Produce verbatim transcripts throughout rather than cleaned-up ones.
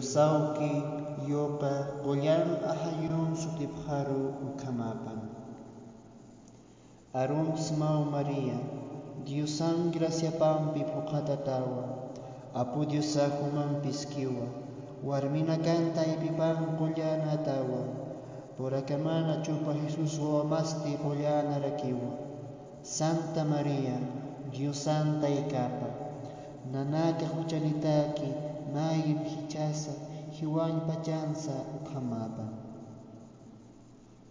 Sawki, yuqa, qullan ajayun sutipxaru ukhamapan. Aruntsmaw María, Diosan graciapampi phuqhatatawa, Apu Diosa juman piskiwa, warminakan taypipan qullanatawa, purakamana chupa Jesús wawamasti qullanarakiwa. Santa María, Diosan taykapa, nanaka juchanitaki mayim jichhasa jiwañ pachansa ukhamapan.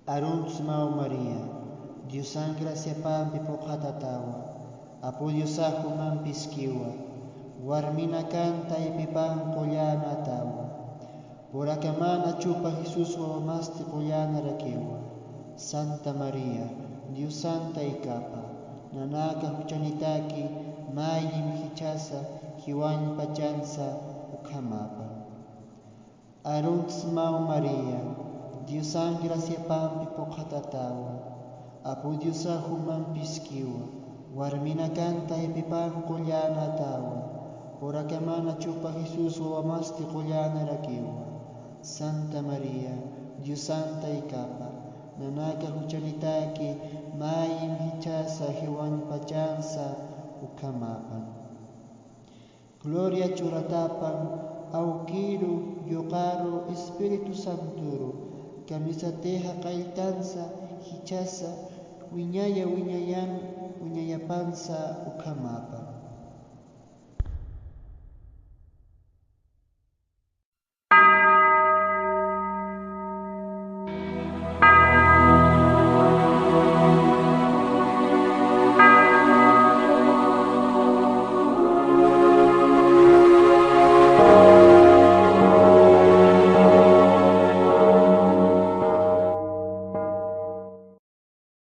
Aruntsmaw María, Diosan graciapampi phuqhatatawa, Apu Diosa juman piskiwa, warminakan taypipan qullanatawa, purakamana chupa Jesús wawamasti qullanarakiwa. Santa María, Diosan taykapa, nanaka juchanitaki mayim jichhasa jiwañ pachansa ukhamapan. Aruntsmaw María, Diosan graciapampi phuqhatatawa, Apu Diosa juman piskiwa, warminakan taypipan qullanatawa, purakamana chupa Jesús wawamasti qullanarakiwa. Santa María, Diosan taykapa, nanaka juchanitaki mayim jichhasa jiwañ pachansa ukhamapan. Gloria churatapan, Awkiru, Yuqaru, Espíritu Santuru, kamisatixa qalltansa, jichhasa, wiñaya wiñayan, wiñayapansa ukhamapan.